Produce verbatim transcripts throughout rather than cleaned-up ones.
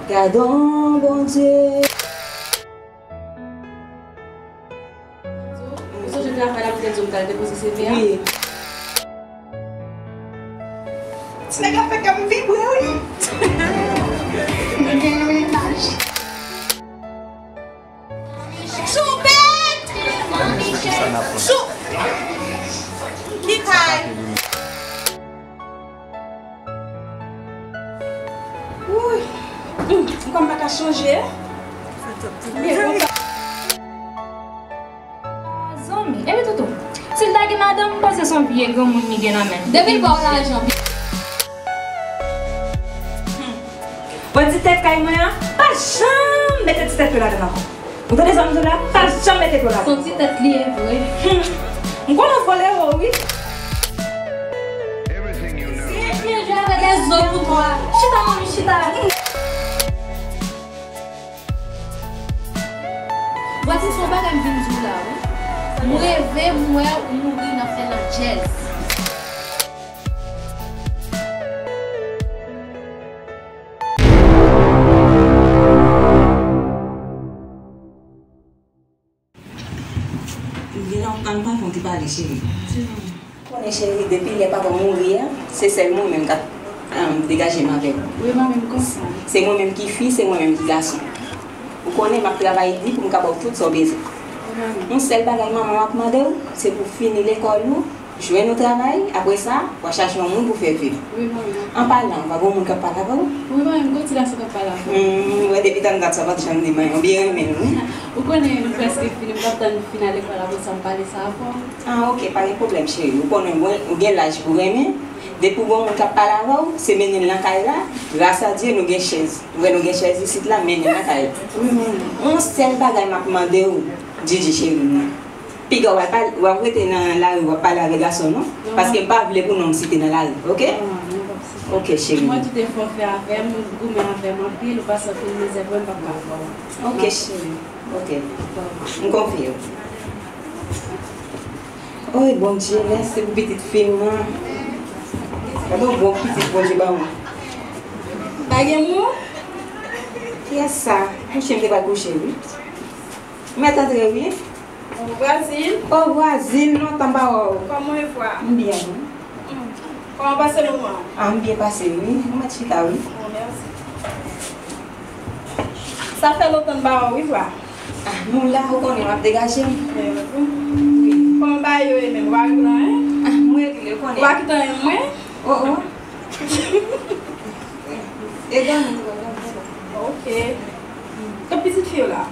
Gadon Bondye. Ou sonje travay la, m te di w m t al depoze C V a? Wi. Ti nèg la fè kè m vibre, wi. M gen yon imaj. Choupèt! Chou-, ki kay? Wouy. Hum, m kòm pa ka chonje. Zanmi, epi toutou, si l ta gen madanm, m panse se yon vye granmoun li gen nan men l. Depi l ba w lajan. Hum. Wè ti tèt kay mwen an, pa janm mete ti tèt yo ladan l ankò. Ou tande sa m di w la? Pa janm mete kò la. Se yon ti tèt li ye vre. Hmm. M konnen w vòlè yo, wi. Se byen jwe avèk lèzòt pou twa. Chita, manmi, chita. Vwati, se yon bagay m vin di w la, wi. M reve m wè ou mouri nan fè landjèz. Genlè w ann pa fè yon ti pale, cheri. Konnen, cheri, depi lè papa w mouri a, se sèl mwen menm k ap, um, degaje m avè w. Wi, manmi, m konprann. Se mwen menm ki fi, se mwen menm ki gason. Ou konnen m ap travay di pou m ka ba w tout sa w bezwen. Wi, manmi. Yon sèl bagay manman m ap mande w, se pou w fini lekòl ou, jwenn yon travay, apre sa, w a chache yon moun pou fè vi w. Wi, manmi. An palan, pa gen yon moun k ap pale avè w? Wi, manmi, m gen yon ti gason k ap pale avè m. Hmm, m wè depi tanndat sa pa t janm di m anyen, ou byen renmen l, wi. Ou konnen nou prèske fini, m t ap tann fin lekòl, apre sa m pale sa avè w. Ah, ok, pa gen pwoblèm, cheri. Ou konnen mwen, ou gen laj pou renmen. Depi w gen yon moun k ap pale avè w, se mennen l nan kay la. Gras a Dye, nou gen chèz. Ou wè nou gen chèz isit la, mennen l nan kay la. Wi, manmi. Yon sèl bagay m ap mande w, Djidji cheri m nan. Piga w ap pale, w ap rete nan lari, w ap pale avèk gason, non? Non. Paske m pa vle pou non m site nan lari, ok? Non, non, non, non. Ok, cheri. Mwen tout efò w fè avè m, ou goumen avè m anpil, ou pase anpil mizè pou mwen, m p ap ka fè w. Ok, cheri. Ok. M konfye w. Oy, Bondye, mèsi pou pitit fi m nan. Gade yon bon pitit Bondye ba mwen. Pa gen moun? Kiyès sa? Kouche m te pral kouche, wi. M mèt antre, wi. Vwazin. O, vwazin, lontan m pa wè w. Kòman w ye, vwa? M byen, wi. Hmm. Kòman w pase moman an? Ah, m byen pase, wi. Ou mèt chita, wi. Bon, mèsi. Sa fè lontan m pa wè w, wi, vwa. Ah, nou la, ou konnen, m ap degaje m. Wi. Kòman bagay yo ye menm? Ou pa regle anyen? Ah, m regle, ou konnen. Ou pa kite anyen mwen? O, o. E dòmi, dòmi, dòmi. Ok. Kot pitit fi w la?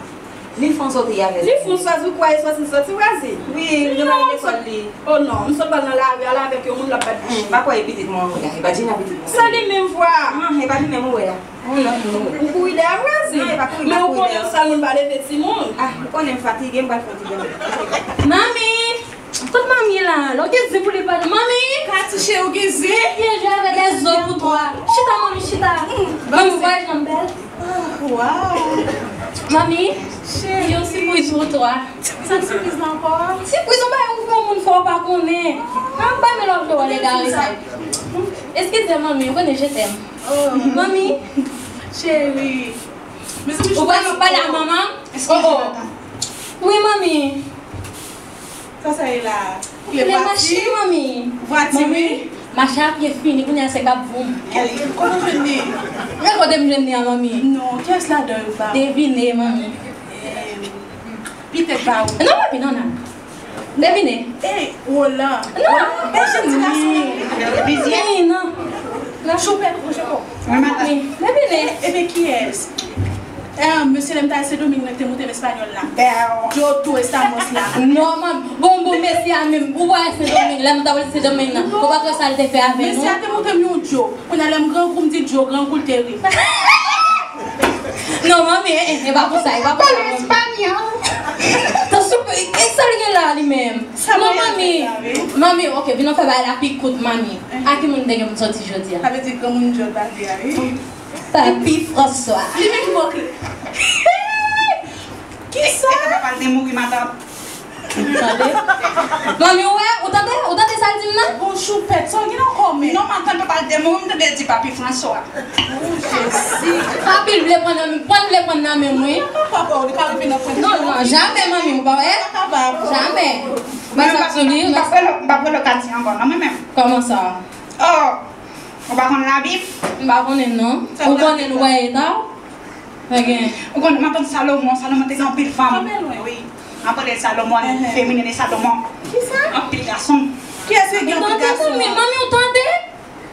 Li fè yon sòti avè l. Li fè yon sòti, ou kwè e sòti l sòti, Vwazin? Wi, li pral lekòl li. Oh non, m sot pral nan lari a la avèk yon moun l ap bat bouch li. M pa kwè e pitit mwen ou wè a, e pa Djina pitit mwen. Se li menm, vwa. Ah, e pa li menm ou wè a. Yon lòt moun ou wè. Ou kouri dèyè m, Vwazin? Non, e pa kouri, m pa kouri dèyè w. Men ou konnen sa moun pa leve timoun. Ah, ou konnen m fatige, m pral fè yon ti dòmi. Manmi! Kot manmi la? Lè w gen zen pou li pale. Manmi! Kati cheri, w gen zen? Byen jwe avèk lèzòt pou twa. Chita, manmi, chita. Manmi, vwayaj lan bèl. Ah, waw. Manmi, cheri, yon sipriz pou twa. Sa k sipriz la ankò? Sipriz, yon bagay ou fè yon moun fè w pa konnen. An, bay men lòt fè w al egare sa. Eskize, manmi, ou konnen je t'aime. Oh. Manmi. Cheri. Mezanmi, ou pral pale a manman? Oh, oh. Wi, manmi. Sa sa ye la? Ou vle mache, manmi? Vwati, wi. Mache a pye fini, kounye a se k ap voum. Kote w jwenn li? Men kote m jwenn li an, manmi? Non, kiyès ladan yo ba w? Devine, manmi. Pitèt ba ou. Non, manmi, non, non. Devine. Ey, Roland. Non, Roland, bèl jèn ti gason. Vizye. Ey, non. Choupèt, Rochepo. Wi, matant. Wi, devine. Ebyen, kiyès? Eh, mesye, lè m t al Sendomeng, mwen te montre m espanyòl la. Bèl. Yo tou estamos la. Non, man. Bon, bon, mesye a menm. Ou wè Sendomeng, lè m t al Sendomeng nan. Ou pa t wè sa l te fè avè nou? Mesye a te montre m yon djo. Kounye a lè m grangou, m di djo grangou, l te ri. Non, manmi, eh, eh, e pa pou sa, e pa pou sa, manmi. Pale espanyòl. Tansyon, e sa l gen la, li menm? Non, manmi. Manmi, ok, vin nou fè bagay la pi kout, manmi. A ki moun te gen pou sòti jodi a? Sa vle di granmoun djòl pase a, wi. Papi François. Li menm ki bòkle. Kisa? E, e, papa l te mouri, matant. Tande? Manmi, ou wè? Ou tande? Ou tande sa l di m nan? Bon, Choupèt, sa w gen nan kò w menm? Non, m ap tann papa l de mo, m tande l di Papi Franswa. Oh, Jezi. Papi l vle pran nan, pran vle pran nan men m, wi. Non, non, non, jamè, manmi, ou pa wè? Jamè. Mwen, m p ap, m p ap rele, m p ap rele Kati ankò, non, mwen menm. Kòman sa? Oh, ou pa konn Labib? M pa konnen, non. Ou konnen nou wè eta w? Pa gen. Ou konn matant Salomon, Salomon te gen anpil fanm. Kanpe lwen. Wi. M ap rele Salomon, feminen de Salomon. Kisa? Anpil gason. Kiyès ki gen anpil gason? Manmi, manmi, ou tande?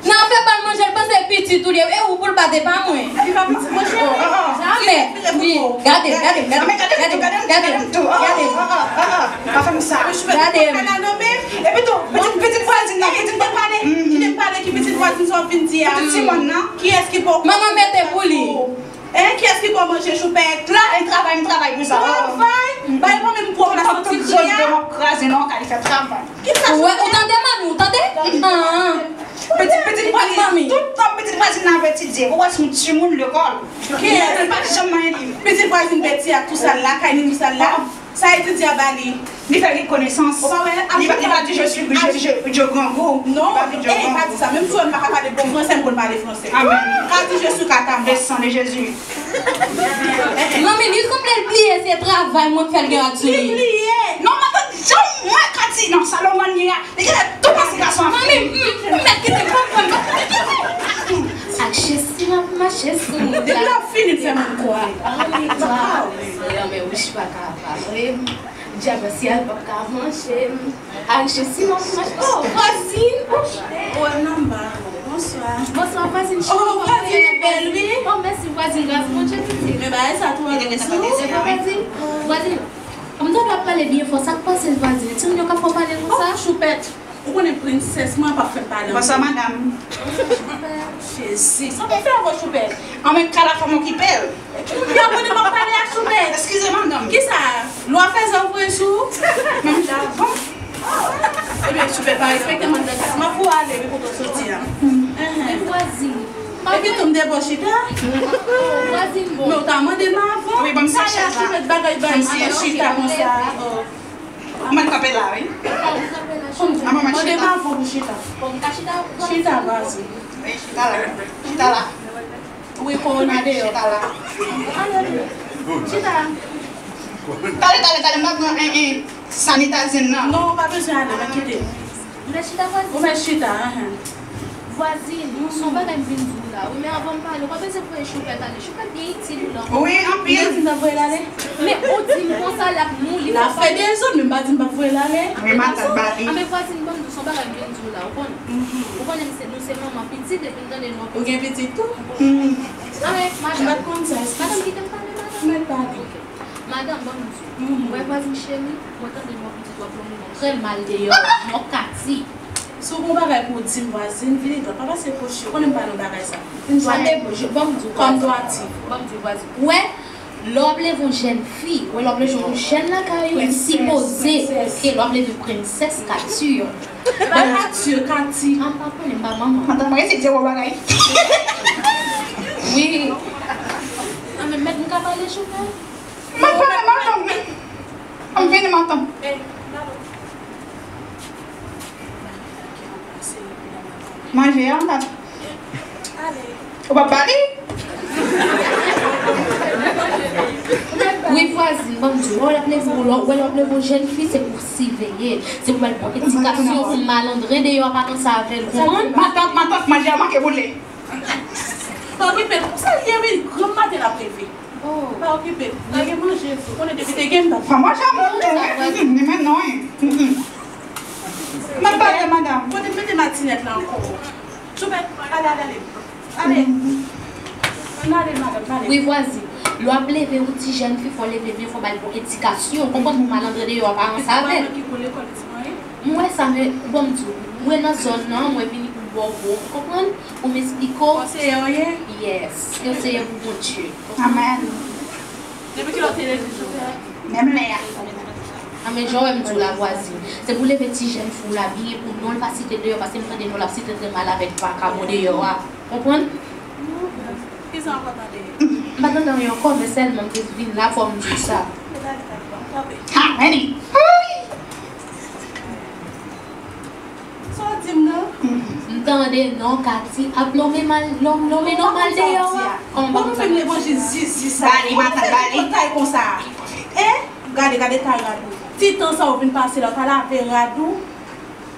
Nan afè ba l manje, l panse pitit ou li ye. E ou pou l bat, e pa mwen. Li pa pitit mwen, cheri. Jamè. Wi. Gade, gade, gade, gade, gade, gade. Pa fè m sa. Gade. Epi tou, pitit, pitit vwazin nan, pitit vwazin nan, kite m pale ki pitit vwazin sa w ap vin di a. Pitit timoun nan. Kiyès ki poko? Manman mete pou li. Hein, kiyès ki poko manje Choupèt? La, e travay, m travay pou sa. Travay? Bay mwen menm pwòp la soti kounya. Tout zòn yo m ap kraze nan yon kay fè travay. Kisa? Ou wè, ou tande, manmi, ou tande? Ah. Pitit, pitit vwazin, tout tan pitit vwazin nan ap etidye. Ou wè se yon timoun lekòl. Kiyès? Li pa janm manyen liv. Pitit vwazin Beti ak tou sa l lakay li, tou sa l la. Sa etidye a ba li. Li fè li konesans. Ou pa wè? Li pa, li pa di je suis, je, je, je grangou. Non, li pa di je grangou. E, li pa di sa. Menm si w wè m pa ka pale bon fransè, m konn pale fransè. Amèn. Ka di je suis kaka. Le sang de Jésus. Manmi, li sanble l bliye se travay mwen k fè l gen ak sou li. Li bliye. Non, matant, janm mwen, Kati, non, Salomon li a. Li genlè tou pase gason an. Manmi, m, m mèt kite m pa pran non. Ak Jezi m ap mache sou wout la. Depi l ap fini, l fè moun kwè. Anmwey, twa. Anmwey, wouch pa ka pale. Dyab syèl p ap ka manje m. Ak Jezi m ap mache. Oh, vwazin. Oh, m nan ba. Bonswa. Bonswa, vwazin. Oh, vwazin bèl, wi. Oh, mèsi, vwazin. Gras Bondye, pitit. Men bagay sa twò dous, non? Se pa vwazin. Vwazin. M tande w ap pale byen fò. Sa k pase, vwazin? Timoun yo ka fè w pale konsa? Oh, Choupèt. Ou konnen prensès mwen p ap fè m pale anpil. Bonswa, madanm. Jezi, sa pou fè avè Choupèt? An men ka la fanm okipe l. Moun yo konnen m ap pale ak Choupèt. Eskize, madanm. Kisa? Lwa fèzè ou voye sou ou? Menm jan avan. Ebyen, Choupèt pa respekte m anndan kay. M ap fè w ale, wi, kote w soti a. Enhen. Men vwazin. Epi tou m te bò chita. Vwazin bon. Men ou ta mande m avan. Wi, ban m sa chèz la. Choupèt bagay bay. Ban m sa chita konsa. Oh. Mwen kanpe la, wi. Mwen kanpe la, chita. Mande m avan pou chita. Bon, m ka chita? Chita, vwazin. Wi, chita la. Chita la. Wi, kowona deyò. Chita la. Ale. Chita. Tale, tale, tale, m ap pran, en, en, sanitizing nan. Non, ou pa bezwen ale, mwen kite. Ou mèt chita, vwazin? Ou mèt chita, enhen. Vwazin, se yon bagay m vin di w la, wi, men anvan m pale, ou pa bezwen voye Choupèt ale. Choupèt byen itil ou la. Wi, anpil. Ou di m nan voye l ale? Men ou di m konsa, l ap mouri. L ap fè dezòd, men m pa di m p ap voye l ale. Wi, matant, bali. Anben, vwazin, ban m di w, se yon bagay m vin di w la, ou konnen. Ou konnen m se, nou se manman pitit, epi m tande nou. Ou gen pitit tou? Anben, madanm. M pa t konn sa, eskize. Madanm, kite m pale, madanm. Mèt pale. Ok. Madanm, ban m di w. Ou wè vwazin cheri, mwen tande non pitit w ap yon moun trè mal deyò, non Kati. Si w gen yon bagay pou w di m, vwazin, vini dwat, pa pase koche, ou konnen m pa nan bagay sa. Vin dwat. Tande, ban m di w, kòm dwati. Ban m di w, vwazin. Ou wè, lè w ap leve yon jèn fi, ou wè lè w ap leve yon jèn lakay ou, ou sipoze, ok, lè w ap leve prensès Kati. Kati, Kati. A, m pa konnen, m pa manman. Madanm, mwen se di yon bagay. Wi. Anben, mèt m ka pale, chofè? M ap pale madanm. Ann vini madanm. Manje an la. Ou pa pale? Wi, vwazin, ban m di w, lè w ap leve, lè w ap leve yon jèn fi, se pou siveye. Se pou ba l bon edikasyon, pou malandren deyò a pa danse avè l, ou konprann? Matant, matant, manje a manke boule. Pa okipe l, konsa l ye wi, granm maten l ap leve. Oh. Pa okipe l, lage manje tou. Konnen depi te gen m pa. Manman Jamon tou, wi. Mm, mm, li men non, wi. Mm, mm. M ap pale, madanm. Kote m mete matinèt la ankò? Choupèt, ale, ale, ale. Ale. Ann ale, madanm, ale. Wi, vwazin. Lè w ap leve yon ti jèn fi, fò w leve byen, fò w ba l bon edikasyon. Ou konprann pou malandren deyò a pa ranse avè l. Ki kou lekòl ti mwen ye? M wè sa, men, bon, m di w, mwen nan zòn nan, mwen vini pou bò gwo, ou konprann? Pou m esplike w. Konseye w ye? Yes. Konseye pou Bondye. Amèn. Depi kilè w te legliz ou? Menm lè a. Anben, jan w wè m di w la, vwazin. Se pou leve ti jèn fi w la byen, pou non l pa site deyò, paske m tande non l ap site trè mal avèk vakabon deyò a. Konprann? Kisa w ankò tande? M pa tande anyen ankò, men sèlman m te vin la, fò m di w sa. Ha, Manny! Ay! M tande non Katy ap lonmen mal, lon-, lonmen non mal deyò a. Kòman pa konn sa? Levanjil zizi sa. Bali, matant, bali. Konn tay konsa. Hein? Gade, gade tay rad ou. Ti tan sa ou vin pase la, ou pa lave rad ou.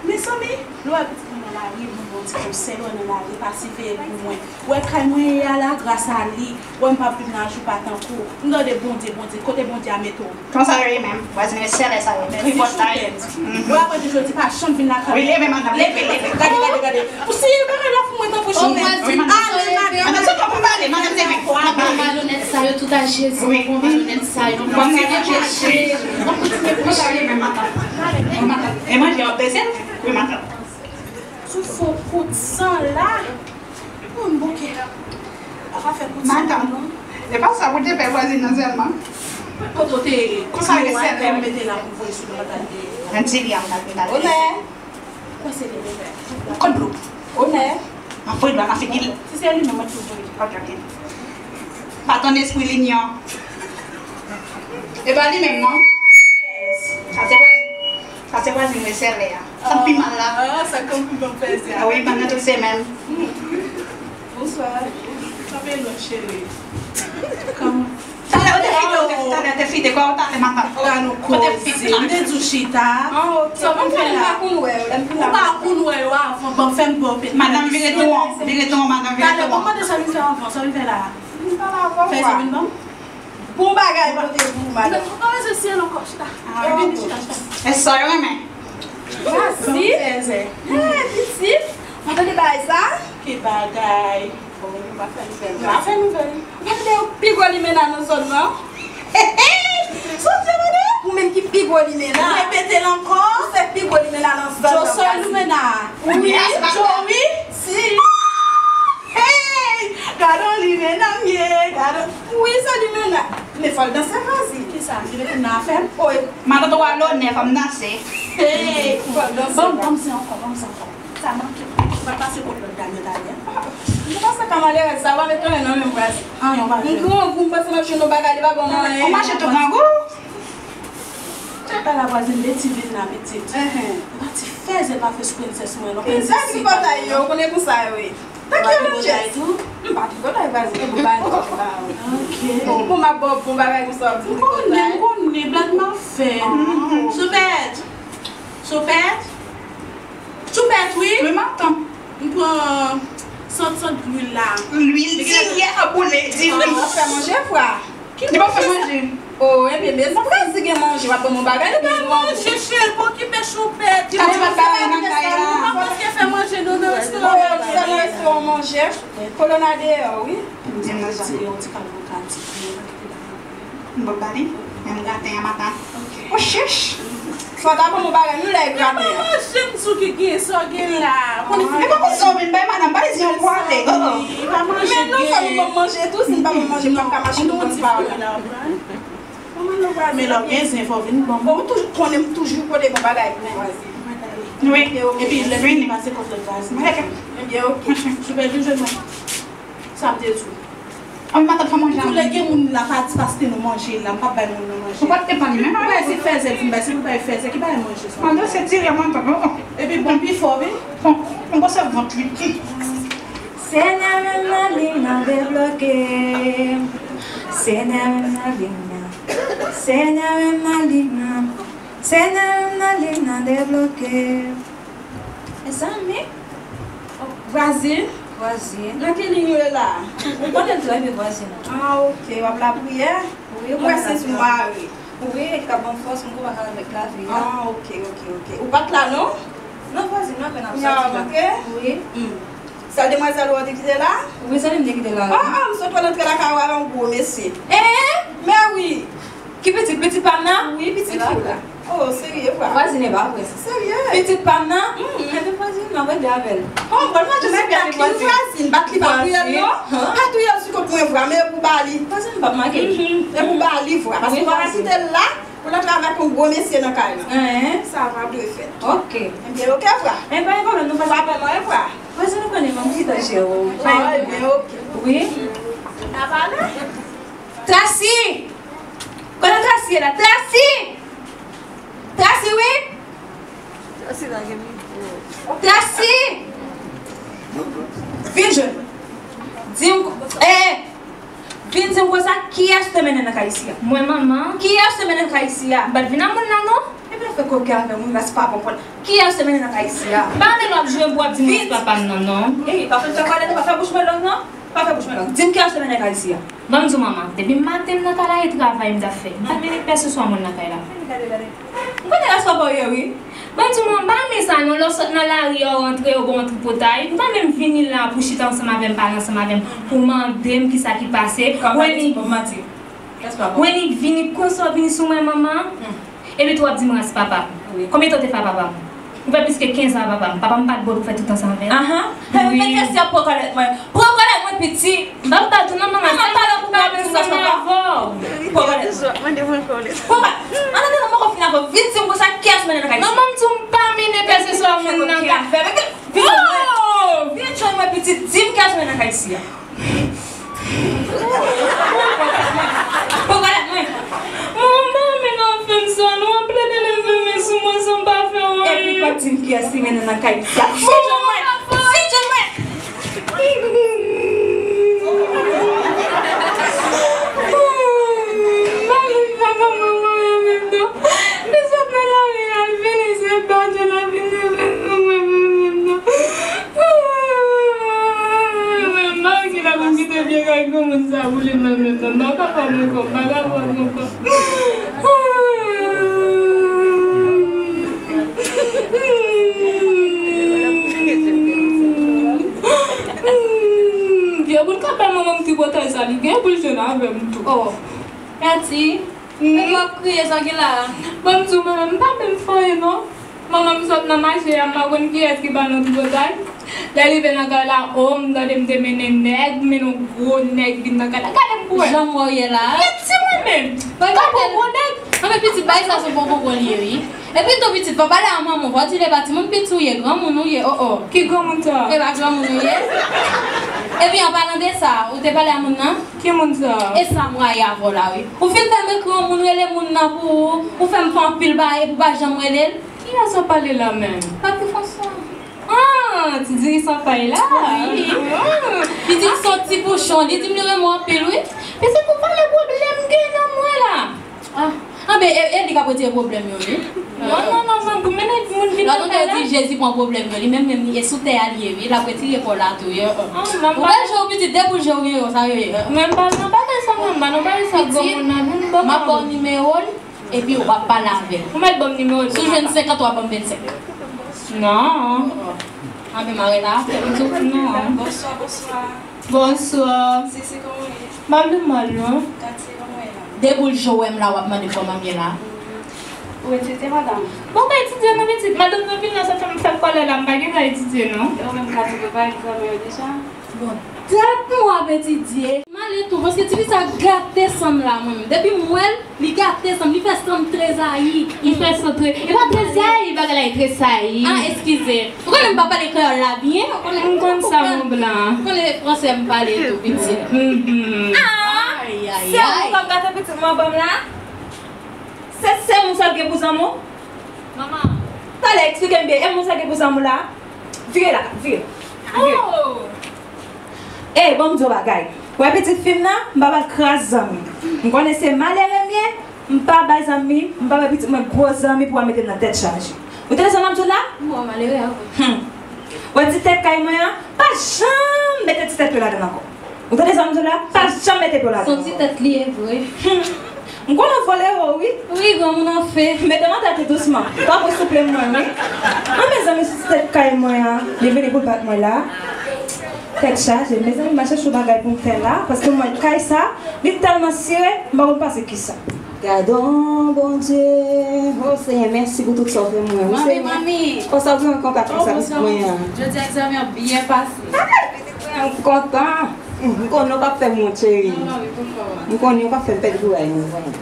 Mezanmi, lè w wè pitit mwen nan lari, ban m yon ti konsèy, lè w nan lari, pa siveye pou mwen. Ou wè kay mwen ye a la, gras a li, ou wè m p ap viv nan jou pa tankou. M tande Bondye, Bondye, kote Bondye a mete w? Konsa yo ye menm. Vwazin yo sèlè sa yo. Tripotay. Mèsi, Choupèt. Lè w ap rete jodi, pa janm vin lakay mwen. Wi, leve, madanm, leve, leve. Gade, gade, gade. Ou si bagay la pou mwen, tanpri, Choupèt. Ale, madanm. Madanm, se pa pou pale, madanm, leve. Madanm, malonèt sa yo, tout a Jezi, bon, malonèt sa yo. Bon, Jezi. Bon, kontinye preche. Bon, madanm. E manje w ap peze? Wi, madanm. Sou fo kout san la. Moun bouke. Papa fè kout san non. Madanm, e pa sa pou te fè vwazin nan sèlman. Kote w te ye? Konsa yo sèlè. Mete la pou voye sou nou, pa t al dèyè. Ann ti li a, m t al pita. Onè. Kwen se li menm? Kot dlo? Onè. Mwen voye dlo a nan figi l. Si se li menm, mwen tou voye. Ok, ok. Pa tann espri linyon. E pa li menm non. Sa se vwazin, sa se vwazin resèlè a. Sa k pi mal la. Ah, sa k pi mal fè se a. Ah wi, pandan tout semèn. Bonswa. Kanpe non, cheri. Kòman? Talè ou te fite, ou te fite, talè te fite, kò ou talè matant. Gade nou koze. M te di w chita. Sa w vin fè la? Ou pa konn wè yo avan, ban m fè m ba w pete. Madanm vire tou an, vire tou an, madanm vire tou an. Talè, kòman de sa vin fè anvan, sa w vin fè la? Fè sa vin ban m. Bon bagay pote pou ou, madanm. Ou pa bezwen siye l ankò, chita. Vini, chita, chita. E sa yo renmen. Vwazin. Hey, pitit. Mwen tande bagay sa. Ki bagay? Bon, nou pa fè nouvèl. Nou pa fè nouvèl. Mwen tande yon pi gwo limena nan zòn nan. Sonje, madanm? Ou menm ki pi gwo limena. Repete l ankò. Ou se pi gwo limena nan zòn nan. José Lumena. Wi, Joey. Si. Hey! Gade yon limena m ye, gade yon. Wi, se limena. Men fò l danse, vwazin. Kisa? Li rete nan afè m? Wi. Matant ou a lonè, fò m danse. Hey! Fò l danse. Ban m, ban m se ankò, ban m se ankò. Sa manke. Ou pa pase kot lòt dam yo talè. M te pase ka malerèz sa, ou pa met lonè nan men m, vwazin. Anyen, ou pa jwenn. M grangou, m panse m ap jwenn yon bagay, li pa ban m anyen. Ou mache tou grangou? Chak la vwazin de ti vin la pitit. Ou pa ti fèzè pa fes prensès mwen non. Sa tripotay yo, ou konnen konsa yo ye. Tank yo nan chèz. M pa tripotay vwazin, e bon bagay m konn ba ou. Ok. Bon, m ap ba w bon bagay konsa w di m tripotay. M konnen, m konnen, blag m ap fè. Choupèt. Choupèt. Choupèt, wi. Wi, matant. M pran sant, sant lwil la. Lwil diri a boule, diri. Ou fè manje, vwa? Li pa fè manje. Oh, ebyen, men sa vle di gen manje, w ap ban m yon bagay. Li pa manje, cheri, pa okipe Choupèt. Tati pa t bay nan kay la. Ou pa prèske fè manje non nan restoran. Oh, se nan restoran manje. Kolona deyò, wi. Di m nan sa. Yon ti kal bokal, ti kal. M p ap ba li. Men m graten an matant. Ok. Oh, chich. Fò ta ban m yon bagay, nou lè graten an. E pa manje m sou ki gen, sa w gen la. E pa pou sa w vin bay madanm, bay di yon pwale. Men non, fò nou ban m manje tou, si n pa ban m manje, m p ap ka mache pou m pale. Men lè w gen zen, fò w vin ban m. Bon, ou toujou konnen m toujou pote bon bagay pou vwazin. Wi. Epi lè m vini pase kot lòt vwazin. Ebyen, ok. Choupèt, vin jwenn mwen. Sa m te di w. An, matant fè manje. Tou lè gen moun la pa di paske nou manje la, m p ap bay moun nan manje. Ou pa t te pann menm. Ou wè se fèzè l vin bay, se pou bay fèzè ki bay manje sa. Matant se tire mwen tou. Epi bon, pi fò, wi. Bon, m panse vant li. Senyè, menm nan liy nan debloke. Senyè, menm nan liy nan. Senyè, menm nan liy nan. Senyè, menm nan liy nan debloke. Mezanmi. Vwazin? Vwazin. Nan ki liy nou ye la? Ou konnen trè byen vwazin. Ah, ok. W ap lapriyè? Wi, ou wè senti w mare? Wi, li ka ban m fòs pou m konbat avèk lavi a. Ah, ok, ok, ok. Ou pa t la, non? Non, vwazin, non, men n ap sòti la. Wi. Hmm. Sèl demwazèl ou an te kite la? Wi, se li m te kite la, wi. Ah, ah, m sot wè l antre lakay ou avè yon gwo mesye. Hein? Men wi. Ki pitit? Pitit pa m nan? Wi, pitit fi w la. Oh, serye, vwa. Vwazin, e pa vre. Serye? Pitit pa m nan? Hmm. Enben vwazin, m ap regle avè l. Oh, bon, vwazin, bat li, vwazin, bat li, pa touye l, non. Pa touye l sou kont mwen, vwa, men e pou ba li. Vwazin, m p ap manke. Mhm. E pou ba li, vwa. Paske ou pa ka kite l la. Pou l antre avèk yon gwo mesye nan kay lan. Sa pa dwe fèt. Ok. Ebyen, ok, vwa. Men pa gen pwoblèm, nou pase. Pa pè mwen, vwa. Vwazin, nou konnen mwen, m chita jere w. Ah, ebyen, ok. Wi. N a pale. Tracy! Kote Tracy ye la? Tracy! Tracy, wi! Tracy la gen mikwo. Tracy! Vin jwenn mwen. Di m, eh, vin di m konsa, kiyès ou te mennen nan kay isi a? Mwen, manman. Kiyès ou te mennen nan kay isi a? M pa t vin ak moun nan, non. Epi w fè koken avè moun, rès pa bon pou l. Kiyès ou te mennen nan kay isi a? M pa renmen lè w ap jwe pou w ap di m rès papa m nan, non. Eh, pa fè, pa fè, pa fè bouch mwen long, non. Pa fè bouch mwen long. Di m kiyès ou te mennen nan kay isi a? Ban m di w, manman, depi maten m nan t al travay m t ap fè. M pa t mennen pèseswa moun nan kay la. Gade, gade. M konnen rès papa w ye, wi. Ban m di w, manman, m pa renmen sa non, lè w sot nan lari a, w rantre, yo ba w yon tripotay. M pa menm vini la pou w chita ansanm avè m, pale ansanm avè m, pou w mande m kisa ki pase. Ou wè li, ou wè li vini konsa, w vini sou mwen, manman. Epi tou w ap di m rès papa m. Wi. Konbyen tan w te fè ak papa m? Ou fè plis ke kenz an ak papa m. Papa m pa t bon pou fè tout tan sa avè l. Ahan. Wi. Mete si ap pran kòlèt mwen. Pran kòlèt mwen, piti. M pa pral tou non, manman. Mwen pa pral pou kòlèt mwen, sa papa. Pran kòlèt mwen. Mande mwen kòlèt. Pran kòlèt. An atandan mwen konfine avè w. Vin di m konsa, kiyès ou mennen nan kay isi? Manman, m di w m pa mennen pèseswa moun nan kay. Vin jwenn mwen. Vin jwenn mwen, piti. Di m kiyès ou mennen nan kay isi a. Pran kòlèt mwen. Manman, men nan fè m sa, non, w ap plede leve men sou mwen san m pa fè w anyen. Epi w ap di m kiyès li mennen nan kay isi a. Vin jwenn mwen! Vin jwenn mwen! Mari papa manman an menm non. Li sot nan lari al vini, se badje l ap vin leve sou mwen menm non. Mwen pa gen la pou kite vye kay granmoun sa boule mwen menm non. M pa kapab ankò, m pa kapab ankò. Vye bout k ap bay manman m tripotay sa, li gen pou l jwenn avè m tou. Oh. Eti, men w ap kriye, sa ki la a? Ban m di w, manman, m pa menm fè anyen non. Manman m sot nan mache a, m pa konn kiyès ki ba l yon tripotay. Lè l rive nan kay la, o, m tande m te mennen nèg, m mennen yon gwo nèg vin nan kay la. Gade m pou wè. Jan m wè w ye la a. Eti mwen menm. Gade yon gwo nèg. Anben pitit, bagay sa se yon poko li ye wi. Epi tou pitit, fò pale a manman w, fò di l e pa timoun piti w ye, granmoun ou ye, o, o. Ki granmoun sa? E pa granmoun ou ye. Epi an palan de sa, ou te pale a moun nan? Ki moun sa? E sa m rayi avè w la wi. Ou fin fè m ekri yon moun rele moun nan pou ou, ou fè m fè anpil bagay epi w pa janm rele l. Kiyès w ap pale la menm? Papi Franswa. Ah, ti diri san fay la. Wi. Ah. Li di m se yon ti pouchon, li di m li renmen w anpil wi. Pitit, ou pale pwoblèm gen nan mwen la. Ah. Anben, e, e li k ap retire pwoblèm yo wi. Non, non, non, non, pou mennen moun vin nan kay la. Lòt moun te di Jezi pran pwoblèm yo, li menm menm li, e sou tè a li ye wi, l ap retire kò l la tou wi. Ou wè je w pitit, de boul je w gen yo, sa yo ye. Men m pa nan bagay sa non, m pa nan bagay sa granmoun nan non, m ba w nimewo l. Epi w ap pale avè l. Ou mèt ban m nimewo l. Si w jwenn senkant, w ap ban m vennsenk. Non. Anben mare la, fè m di w non. Bonswa, bonswa. Bonswa. Sisi, kòman w ye? M pa vle mal non. Katye, kòman w ye la? De boul je w wè m la, w ap mande kòman m ye la. Ou etidye, madanm? Bon, m pa etidye non, pitit. Madanm nan vin la, sa fè m fè kòlè la, m pa gen tan etidye non. E ou menm, Katye, ou prepare egzamen yo deja? Bon, dat mwen w ap etidye. M ale tou, paske tifi sa gate san m la, mwen menm. Depi m wè l, li gate san m, li fè san m trezayi. Li fè san tre-, e pa trezayi, bagay la e tresayi. Ah, eskize. Ou konnen m pa pale kreyòl la byen, ou konnen. M konn sa, mon blan. Ou konnen fransè m pale tou, pitit. Mhm. Ah, ayayay. Se ou k ap gate pitit mwen ban m la? Se, se moun sa l gen pou zanmi w? Manman. Talè, eksplike m byen. E moun sa l gen pou zanmi w la? Vire la, vire. Vire. Oh! Ey, ban m di w bagay. Wè pitit fi m nan, m pa pral kraz zanmi. M konnen se malere m ye, m pa bay zanmi, m pa bay pitit mwen gwo zanmi pou w al mete m nan tèt chaje. Ou tande sa m ap di w la? Bon, malere a vre. Hmm. Wè ti tèt kay mwen an, pa janm mete ti tèt pye ladan l ankò. Ou tande sa m di w la? Pa janm mete pye w ladan l ankò. Se yon ti tèt li ye vre. Hmm. M konnen w vòlè yo, wi. Wi, granmoun anfen. Mete m an tèt ou dousman. Tanpri souple m mwen, wi. An, mezanmi, sou ti tèt kay mwen an, li vini pou l bat mwen la. Tèt chaje, mezanmi, m al chèche yon bagay pou m fè la, paske m wè kay sa, li tèlman sere, m pa konn pase kisa. Gadon, Bondye, o Senyè, mèsi pou tout sa w fè mwen. Wi, Senyè. Manmi, manmi. Konsa w gen yon kontak konsa, pitit mwen an. Jodi a egzamen an byen pase. Ay, pitit mwen an, m kontan. M konnen w p ap fè m wont, cheri. Non, manmi, poukò? M konnen w p ap fè m pèdi kouraj mwen, vrèman.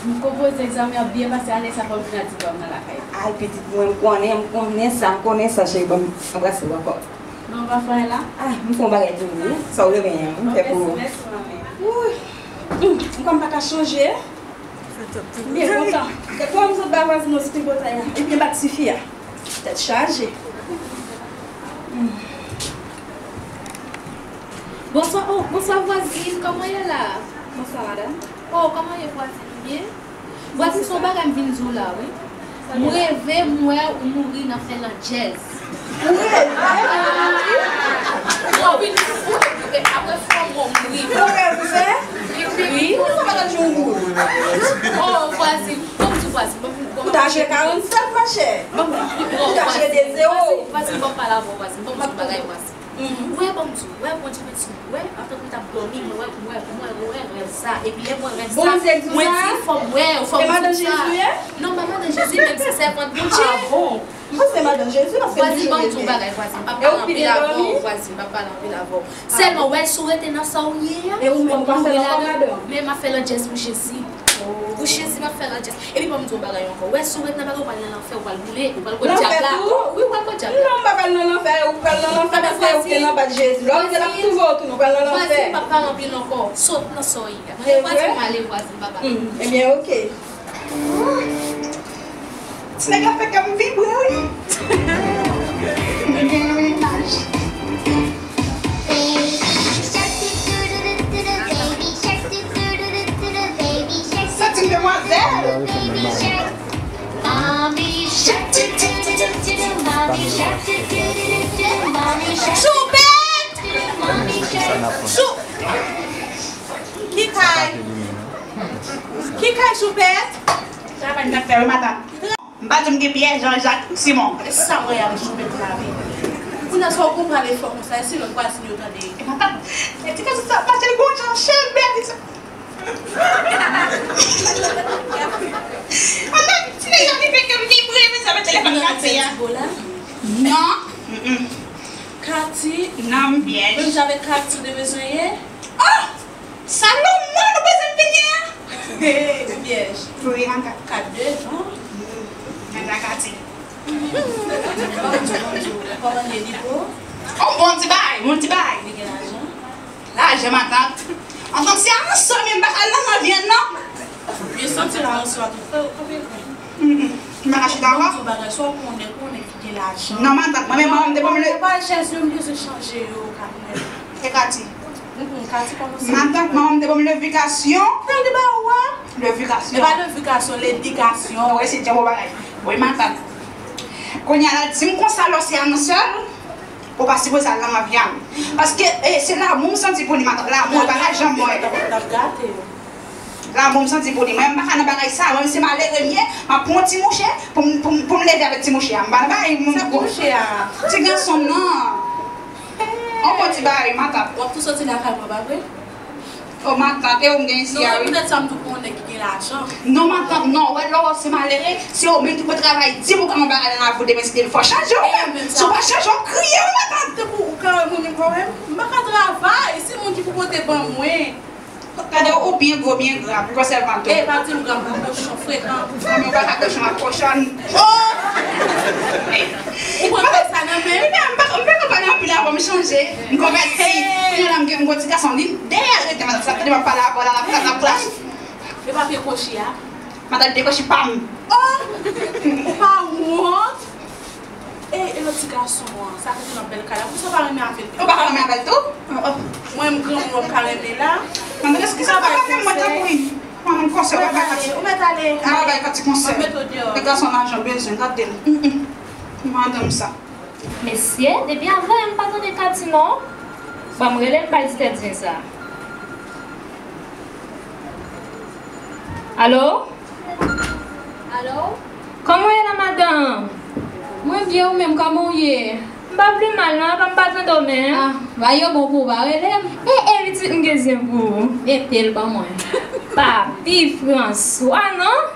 M konpoze egzamen an byen pase, ane sa fò m vin ak diplòm nan lakay. Ay, pitit mwen, m konnen, m konnen sa, m konnen sa, cheri, ban m anbrase w ankò. Bon, w pa fè anyen la? Ah, m fè yon bagay pou ou, wi. Sa w renmen an, m fè pou ou. Mèsi, mèsi, manmi. Wouy. M kwè m pa ka chanje. M byen kontan. Gad kòman m sot ba vwazin yo ti tripotay la. Ebyen, bat tifi a. Tèt chaje. Hmm. Bonswa, oh, bonswa vwazin, kòman ye la? Bonswa madanm. Oh, kòman ye vwazin, ou byen? Vwazin, se yon bagay m vin di w la, wi. M reve, m wè ou mouri nan fè landjèz. Ou reve? Ou mouri? Ou vin, ou reve, apre fò mò mouri. Ou reve? Wi. Ou sa pa tande yon goud? Oh, vwazin, bon, m di vwazin, bon, bon, ou ta jwe karannsèt, machè. Bon, bon, ou ta jwe de zewo. Vwazin, vwazin, bon, pale avè w, vwazin, bon, m di bagay, vwazin. Ou wè, ban m di w, ou wè, Bondye beni w, ou wè, antan ke m t ap dòmi, mwen wè, mwen wè, mwen wè rèv sa, epi lè mwen wè rèv sa, mwen di, fò m wè, fò m di sa. Non, pa madan Jezi, men m se sèvant Bondye. Ah bon? Mwen se madan Jezi, paske m toujou rete. Vwazin, ban m di w bagay, vwazin, m p ap pale anpil avè w, vwazin, m p ap pale anpil avè w. Sèlman, ou wè, si w rete nan sa w ye a, w ap mouri ladan. Men m ap fè landjèz pou Jezi. Pou Jezi, m ap fè landjèz. Epi ban m di w yon bagay ankò. Ou wè, si w ret nan bagay, ou pral nan lanfè, ou pral boule, ou pral kot dyab la. Wi, ou pral kot dyab la. Non, m pa pral nan lanfè, ou pral nan lanfè paske ou te nan bat Jezi. Lè w rive la, touve w tou, nou pral nan lanfè. Vwazin, m p ap pale anpil ankò. Sot nan sa w ye a. Mande vwazin, m ale, vwazin, baba. Ebyen, oke. Ti nèg la fè kè m vibre, wi. Gen yon imaj. Santi m demwazèl. Choupèt! Chou-, ki kay? Ki kay Choupèt? Travay m t ap fè wi matant. M pa di m gen pyè Jean Jacques Simon. E sa w wè a m sou met la wi. Kounye a sa w gon pale fò konsa, e si lòt vwazin yo tande? E matant, e ti gason sa mache l gon jan chelbè li sa. Ann ti nèg la rive ke m vibre, men sa met telefòn Katy a. Non. Katy. Non, m pyèj. Menm jan avèk Katy ou te bezwen ye? Oh! Salomon, nou bezwen vini a? Ou pyèj. Wi, matant. Kat de, non? Nèg la Katy. Bonjou, bonjou. Kòman ye, li bon? Oh, bon ti bagay, bon ti bagay. Li gen lajan? Lajan, matant. Antank se ansanm, m pa ka al nan vyann, non. Byen santi la, ansanm, tout. Mm, mm. M pa ka chita ankò. Bon, ti bagay, sa w konnen, konnen ki gen lajan. Non, matant, mwen menm, manman m te ban m le- Papa chèz yo, m bezwen chanje yo, Katnèl. E Katy? Mm, mm, Katy kòmanse. Matant, manman m te ban m levikasyon. Sa l te ba ou a? Levikasyon. E pa levikasyon, ledikasyon. Ou wè, se djòb bagay. Wi, matant. Kounye a la, di m konsa, lè w se anonsè, ou pa sipoze al nan vyann. Paske, e, se lanmou m santi pou li, matant. Lanmou, e pa lajan m wè. L ap gate yo. Lanmou m santi pou li. Mwen, m pa ka nan bagay sa. Mwen, se malere m ye. M ap pran yon ti mouche pou m, pou m, pou m leve avèk ti mouche a. M pa nan bagay moun. Sa ti mouche a? Ti gason m nan. On bon ti bagay, matant. W ap tou soti lakay mwen, pa vre? O, matant, e ou m gen isi a, wi. Non, se poutèt sa m tou pran yon nèg ki gen lajan. Non, matant, non. Ou wè, lè w se malere, se ou menm ki pou travay di pou w ka yon bagay nan lavi w demen, si Dye vle fò chanje, wi. Si w pa chanje, w ap kriye, wi, matant. Tankou ou ka wè moun menm, ou wè m pa ka travay, se moun ki pou pote ban mwen. Gade, ou byen gwo, byen gra, pi kò sèlman tou. E, pa di m gra, m pa kochon frekan. Fanmi w pa ka kochon ak kochòn. Oh! Ou pran sa nan men? Wi, men m pa, m pa ka pale anpil avan m chanje. M konvèti. Kounye a la, m gen yon ti gason, li dèyè l rete, matant, sa tande m ap pale avè l, l ap, l ap, l ap klache. E papye kochi a? Matant, de kochi pa m. Oh! Ou pa wont? E, e lòt ti gason an, sa ki te nan bèl kay la, pou sa w pa renmen avè l tou? Ou pa ka renmen avè l tou? Oh, oh. Mwen, m granmoun, w ap ka renmen la. Matant, èske sa pa renmen mwen tankou li? Mwen, mwen konsèy, w ap bay Katy. Ou mèt ale, ou mèt ale. M pa bay Katy konsèy. M ap mete w deyò. Nèg la se yon lajan bezwen, gade l. Mm, mm. Madanm sa. Mesye, depi avè m pa tande Katy non. Ban m rele l bay ti tèt zen sa. Alo? Alo? Kòman w ye la, madanm? Mwen byen, ou menm, kòman w ye? M pa pi mal non, apa m pa tande w menm? Ah, bagay yo bon pou ou, pa rele m. E, e, pitit, m gen zen pou ou. Mete l ban mwen. Papi Franswa, non?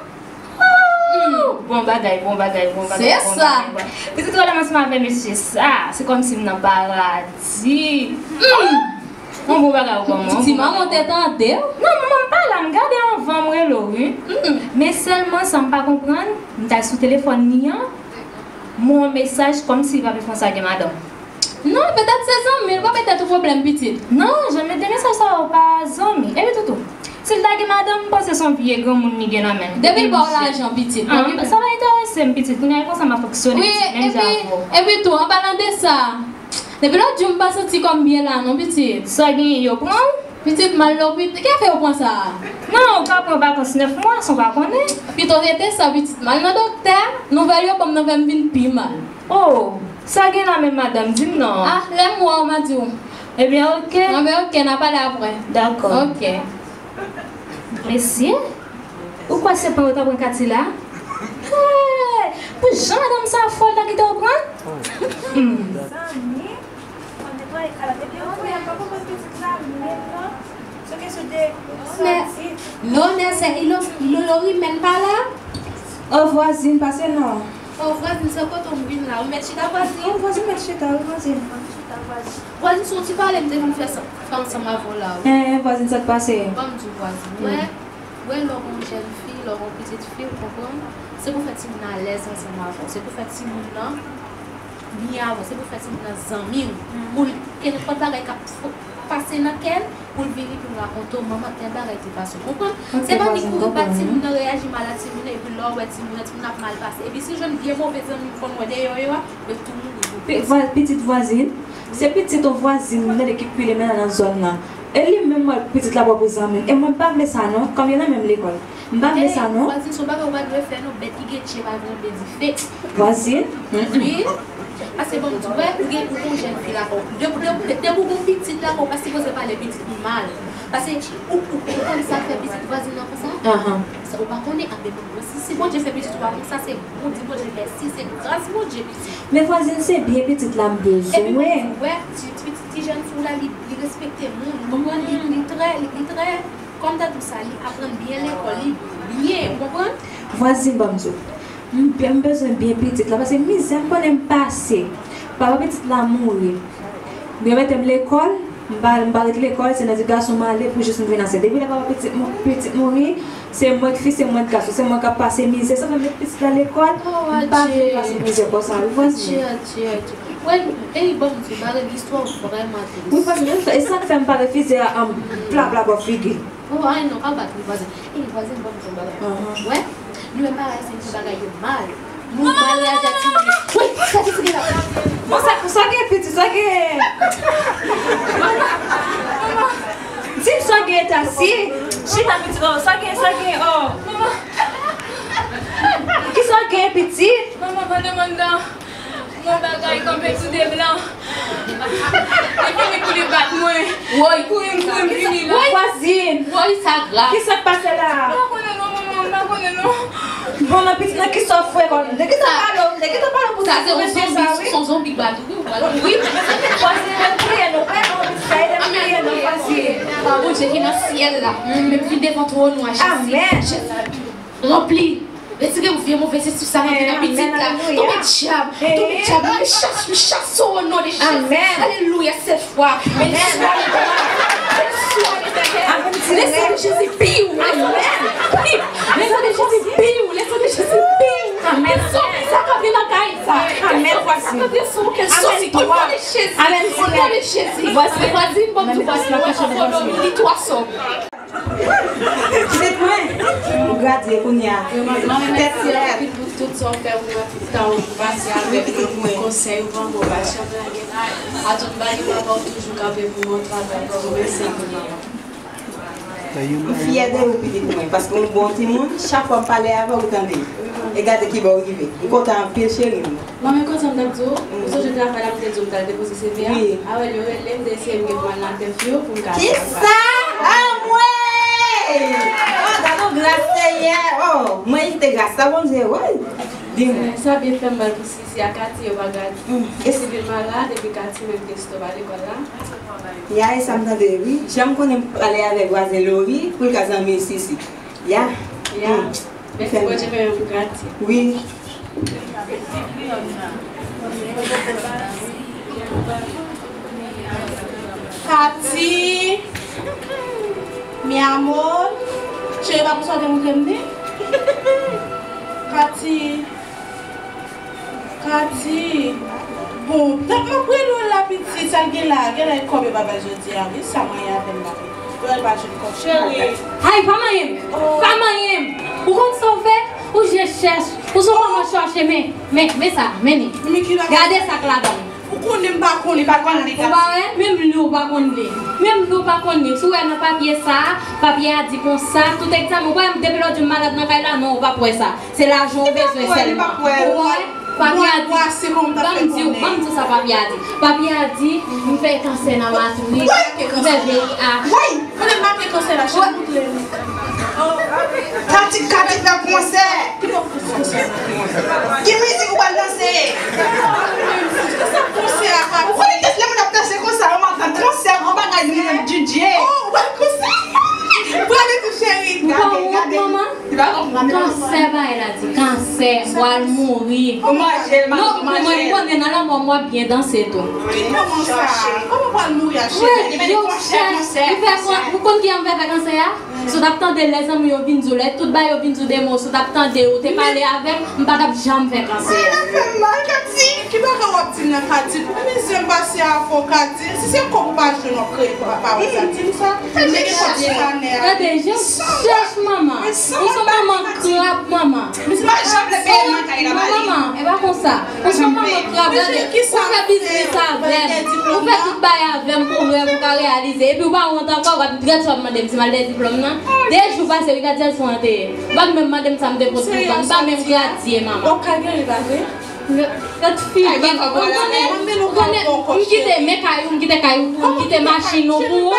Oh, bon bagay, bon bagay, bon bagay, bon bagay. Se sa. Pitit, ou wè lè m ansanm avè mesye sa, se kòmsi m nan paradi. Hmm. Yon bon bagay ou ban mwen, yon bon bagay. Ti manman te tande w? Non, manman m pa la, m gade anvan m rele w, wi. Mm-mm. Men sèlman sa m pa konprann, m t al sou telefòn li an, m wè yon mesaj kòmsi Papi Franswa gen madanm. Non, petèt se zanmi l, pa mete tou pwoblèm pitit. Non, jan mete mesaj sa yo pa zanmi. Epi toutou, si l ta gen madanm, m panse se yon vye granmoun li gen nan men l. Depi l ba w lajan pitit, ah, sa pa enterese m pitit, kounye a e konsa m ap fonksyone pitit, menm jan avè w. Epi tou, an palan de sa, Depi lòt jou m pa santi kò m byen la non, pitit. Sa genyen, yo pran w? Pitit, m al lopital. Ki afè yo pran sa a? Non, ou ka pran vakans nèf mwa san w pa konnen. Pito rete sa, pitit, m al nan doktè. Nouvèl yo ban m nan fè m vin pi mal. Oh, sa gen la menm, madanm? Di m non. Ah, lè m wè w, m a di w. Ebyen, oke. Anben, oke, n a pale apre. Dakò. Oke. Mesye, ou kwè se pran yo ta pran Katy la? Hey! Pou jan madanm sa fò, l ta kite yo pran? Hmm. Lonè, Lonè, se Ilo, Ilo Lori menm pa la? Oh, vwazin, pase non. Oh, vwazin, se kote w vin la? Ou mèt chita, vwazin? Oh, vwazin, mèt chita, wi, vwazin. Vwazin, se yon ti pale m te vin fè sa, fè ansanm avè w la, wi. Eh, vwazin, sa k pase? Ban m di w, vwazin, wè, wè, lè w gon jèn fi, lè w gon pitit fi, ou konprann? Se pou fè timoun nan alèz ansanm avè w. Se pou fè timoun nan byen avè w. Se pou fè timoun nan zanmi w. Pou l, ke nenpòt bagay k ap f-, pase nan kè l, pou l vini pou l rakonte w, manman, tèl bagay te pase w. Konprann? Se pa ni kouri bat timoun nan, reyaji mal a timoun nan, epi lè w wè timoun nan, timoun nan ap mal pase. Epi si l jwenn vye move zanmi l konn wè deyò yo a, yo tou mouri pou pès. Pi-, vwa-, pitit vwazin, se pitit yon vwazin m tande ki kwile menm nan zòn nan. E li menm wè pitit la pwòp zanmi l. E mwen m pa vle sa non, kòm yo nan menm lekòl. M pa vle sa non. Vwazin, se yon bagay ou pa dwe fè non, bèt ki gen tchye pa janbe dife. Vwazin? Wi. Paske bon, m di w, ou gen, ou gon jèn fi lakay w. Depi, depi, depi ou gon pitit lakay w, ou pa sipoze pale pitit ou mal. Paske ou, ou, ou konn sa k fè pitit vwazin nan konsa? Ahan. Sa ou pa konnen, anben bon, si, si Bondye fè pitit ou a konsa, se ou di Bondye mèsi, se gras Bondye pitit. Men vwazin, se byen pitit la m bezwen. Epi bon, ou wè, ti, ti, ti jèn fi w la, li, li respekte moun, ou konprann? Li, li trè, li, li trè Kòm ta di w sa, li aprann byen lekòl, li byen, ou konprann? Vwazin, ban m di w. M, m bezwen byen pitit la, paske mizè m konnen m pase. Papa pitit la mouri. Yo mete m lekòl, m pa, m pa ret lekòl, se nan edikasyon m ale pou jis m vin ansent. Depi lè papa pitit mou-, pitit mouri, se mwen k fi, se mwen k gason, se mwen k ap pase mizè. Sa fè m met pitit la lekòl, m pa vle pase mizè konsa, wi, vwazin. Adje, adje, adje. Wè, ey, ban m di w, Marlène, istwa w vrèman tris. Wi, paske e sa k fè m pa refize a, um, plapla bò figi. Oh, ay non, pa bat li, vwazin. Ey, vwazin, ban m di w bagay. Wè, nou menm parèy se nou bagay yo mal. Nou mal reyaji ak timoun. Wi, sa ki figi la. Bon, sa, sa gen piti, sa gen. Di m sa gen eta si. Chita piti, oh, sa gen, sa gen, oh. Ki sa gen piti? Manman, pa demann dan. Yon bagay kanpe sou de blan. Li fini pou li bat mwen. Woy. Kouri m, kouri m vini la. Woy. Vwazin. Woy, sa grav. Kisa k pase la? M pa konnen non, manman, m pa konnen non. Bon, nan pitit nan kisa w fè kòm? Nan kisa w pale, nan kisa w pale pou sa? Sa se yon zonbi, se yon zonbi k bat ou, wi, ou pral mouri. Vwazin, mwen priye nou, pè, mwen priye nou, vwazin. Bondye ki nan syèl la, men m vin devan twòn ou a, Jezi. Amèn. Jezi. Ranpli. Retire vye move espri sa k antre nan pitit la. Tonbe dyab. Tonbe dyab. M chase, m chase w o non de Jezi. Alelouya, sèt fwa. Beni swa Letènèl. Beni swa Letènèl. Le sang de Jésus, pi w. Le sang de Jésus, pi w. Le sang de Jésus, pi w. Kèl zonbi sa k antre nan kay sa. Kèl zonbi sa k antre sou ou. Kèl sòsi, o non de Jezi. O non de Jezi. Vwazin, vwazin, ban m di vwazin, wè, fò w dòmi, li twò sòb. Pitit mwen, ou gradye kounye a. Tèt sirèt. Pou tout sa w fè pou mwen, pou tan w pase avèk mwen, pou konsèy ou ban mwen, ou pa janm lage m. A tout bagay, papa, ou toujou kanpe pou mwen, ou travay pou mwen, mèsi anpil, papa. M fyè de ou, pitit mwen, paske ou bon timoun, chak fwa m pale avè w, ou tande. E gade ki bò w rive. M kontan anpil, cheri m. Manmi, konsa m t ap di w, ou sonje te afè la m te di w m t al depoze C V a? Wi. Awèl yo rele m, te eseye m gen pou m al nan entèvyou pou m ka... Kisa? Anmwey! Oh, gade yon gras Senyè! Oh, mwen envite gras la, Bondye, woy! Di mwen. Sa byen fè m mal pou Sisi a, Katy yo pa gade. Mm. E si vin malad, epi Katy menm te stop al lekòl la. Ya, e sa m tande, wi. Jan m konnen m pale avèk vwazen Lori, pou l ka zanmi Sisi. Ya. Ya. Mm. Mèsi Bondye, men yon gratye. Wi. Katy, mi amor, cheri, pa pou sa w te montre m ni? Katy. Katy. Bon, tank m ap rele w la, pitit, sa l gen la, gen lè kòb yo pa bay jodi a, wi, sa manyen avè l la. Yo al pa jwenn kòb, cheri. Ay, pa manyen m. Oh. Pa manyen m. Ou konn sa w fè? Ou je chèch. Ou se yon manman chòche, men, men, men sa, men li. Men ki la... Gade sa k ladan l. Ou konnen m pa konnen. Li pa konn li. Ou pa wè? Menm li ou pa konn li. Menm li ou pa konn li. Si w wè nan papye sa, papye a di konsa, tout egzamen, ou pa wè depi lòt jou m malad nan kay la, non, ou p ap wè sa. Se lajan ou bezwen sèlman. Ou wè? Papye a di, ban m di w, ban m di w sa papye a di. Papye a di, m fè kansè nan matris, m fè V I H. Woy! Mwen menm pa gen kansè la, cheri, montre m. Katy, Katy fè konsè. Ki mizik ou pral danse? Ou konnen kès lè moun ap danse konsa, yo mal tann konsè, gwo bagay, moun ap D J. Oh, ou pral konsè? Prale tou, cheri. Ou pa wont, manman? Li pa konprann. Kansè bagay la di, kansè, pral mouri. Ou manje l, non, ou manje l. Mwen konnen nan lanmò m w ap byen danse tou. Ki kòman sa? Kòman pral mouri a, cheri? Wi, yo chèch, li fè kon-, ou konn kijan m fè fè kansè a? Si w t ap tande lè zanmi yo vin di w, lè tout bagay yo vin di w de mo, si w t ap tande yo, ou te pale avè m, m pa t ap janm fè kansè a. Sa fè m mal, Katy. Ki bagay w ap di m nan, Katy? Pou mizè m pase avè w, Katy. Si se kòb ou pa jwenn w ap kreye pawòl sa, di m sa. M te gen kòb sou kanè a. Gade, jan w chèch manman. Ou se manman krab, manman. M pa janm leve nan kay la, manman, e pa konsa. Ou se manman krab, gade. Ou fè biznis avè m. Ou fè tout bagay avè m pou rèv ou ka reyalize. Epi ou pa wont ankò, gad, gad sa w ap mande m si m al dèyè diplòm nan. De jou pase, wi, gad jan son an te ye. Ou pa t menm mande m sa m te pote pou kò m. M pa menm gradye, manman. Ou ka gen li pa vre? Gad figi. Ou konnen, ou konnen, m kite men kay ou, m kite kay ou pou ou, m kite machin ou pou ou.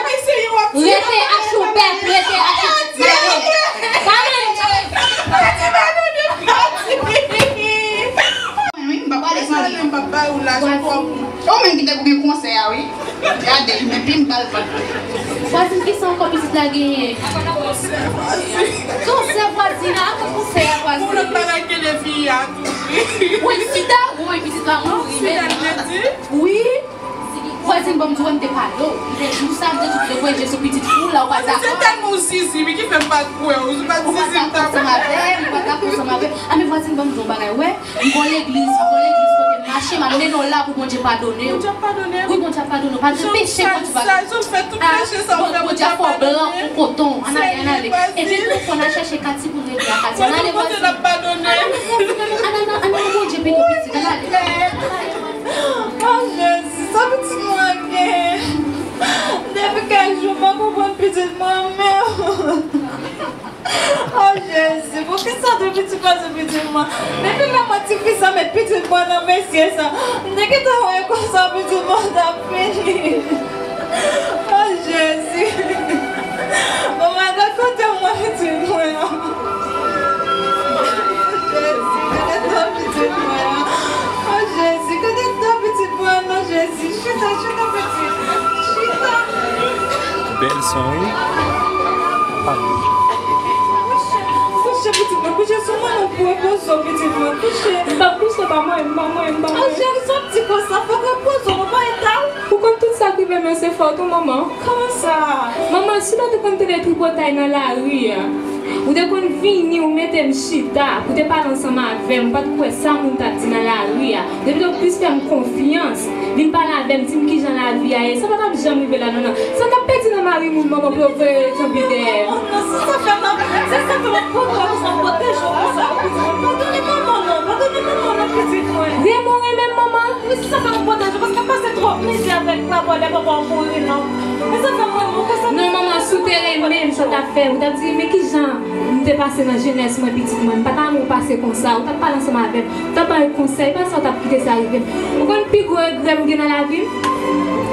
Rete ak choupèt, rete ak choupèt. Pale. Wi, m pa pale san li. Ou menm ki te pou gen konsè a, wi. Gade, men pi m bal pa. Vwazin, kisa ankò pitit la genyen? Kansè vwazin la, ankò kansè a vwazin. Pou lòt bagay gen de fi a tou. Wi, sida, wi, pitit la mouri, men. Wi. Vwazin, ban m di w, m te pale w. M te di w sa, m te di w te voye je sou pitit fi w la, ou pa t dakò. Se tèlman w zizi, wi, ki fè m pa t kwè w. Ou pa t zizi, m t ap. Ou pa t dakò ansanm avè m, ou pa t dakò ansanm avè m. A, men vwazin, ban m di w yon bagay, wè. M gon legliz, m gon legliz kote m mache, m ap mennen w la pou Bondye padone w. Bondye ap padone m? Wi, Bondye ap padone w. Pa gen peche Bondye pa. Sa, sa, sa, tout peche sa ou fè, Bondye ap padone. Bondye ap fè w blan pou koton. Ann ale, ann ale. Epi tou, fò n al chèche Katy pou n rete a Katy. Ann ale, vwazin. Ann ale, ann ale, ann ale, Bondye pito pitit. Ann ale. Oh, Jezi, sa pitit mwen gen? Depi kèk jou, m pa konprann pitit mwen menm. Oh, Jezi, poukisa depi ti pase pitit mwen? Depi lè mwen ti fi sa met pitit mwen nan mesye sa, m te gentan wè konsa pitit mwen t ap fini. Oh, Jezi. Bon, madan, kote mwen pitit mwen an? Jezi, kote to pitit mwen an? Oh, Jezi, kote to pitit mwen an, non, Jezi? Chita, chita, pitit. Chita. Bèl son, wi. Kouche, pitit mwen, kouche sou mwen, non, pou repoze w, pitit mwen, kouche. M p ap kouche, pa mwen, pa mwen, pa mwen. Cheri, sa w ap di konsa, fòk repoze w, non, pa eta w. Ou konn tout sa k rive m yo, se fòt ou, manman. Kòman sa? Manman, si w ta te konn tande tripotay nan lari a, ou te konn vini, ou mete m chita, ou te pale ansanm avè m, ou pa t kwè sa moun t ap di nan lari a. Depi w plis fè m konfyans, vin pale avè m, di m kijan lavi a ye, sa pa t ap janm rive la, non, non. Sa n t ap pèdi nan mari moun, manman, pou yo voye yo tanpi dèyè. Non, non, se sa fè m, se sa fè m ap pran kòb sa, m pwoteje w konsa, pitit mwen. Padone manman, non, padone manman, non, pitit mwen. Vrèman, w renmen m, manman? Wi, se sa fè m pwoteje w, paske m pase twòp mizè avèk papa w, lè papa w mouri, non. Men sa fè m renmen w konsa. Non, manman, si w te renmen m, sa w t ap fè? Ou t ap di, men kijan m te pase nan jenès mwen, pitit mwen? M pa t renmen w pase konsa. Ou t ap pale ansanm avè m. Ou t ap ba yo konsèy, pa sa w t ap kite sa rive m. Ou konn pi gwo regrè m gen nan lavi m?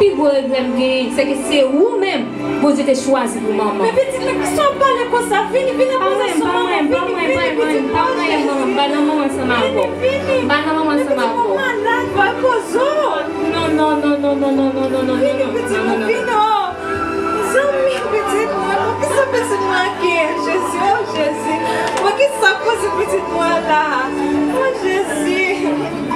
Pi gwo regrè m genyen, se ke se ou menm Bondye te chwazi pou manman. Men pitit mwen, kisa w ap pale konsa? Vini, vini, poze sou manman, vini, vini, pitit mwen. Pa mwen, manman, m pa nan manman ansanm avè w. Vini, vini. M pa nan manman ansanm avè w. Pitit mwen malad, va repoze w. Non, non, non. Vini, pitit mwen, vini, oh. Zanmi, pitit mwen, poukisa pitit mwen gen? Jezi, oh, Jezi. Poukisa koze pitit mwen la? Oh, Jezi.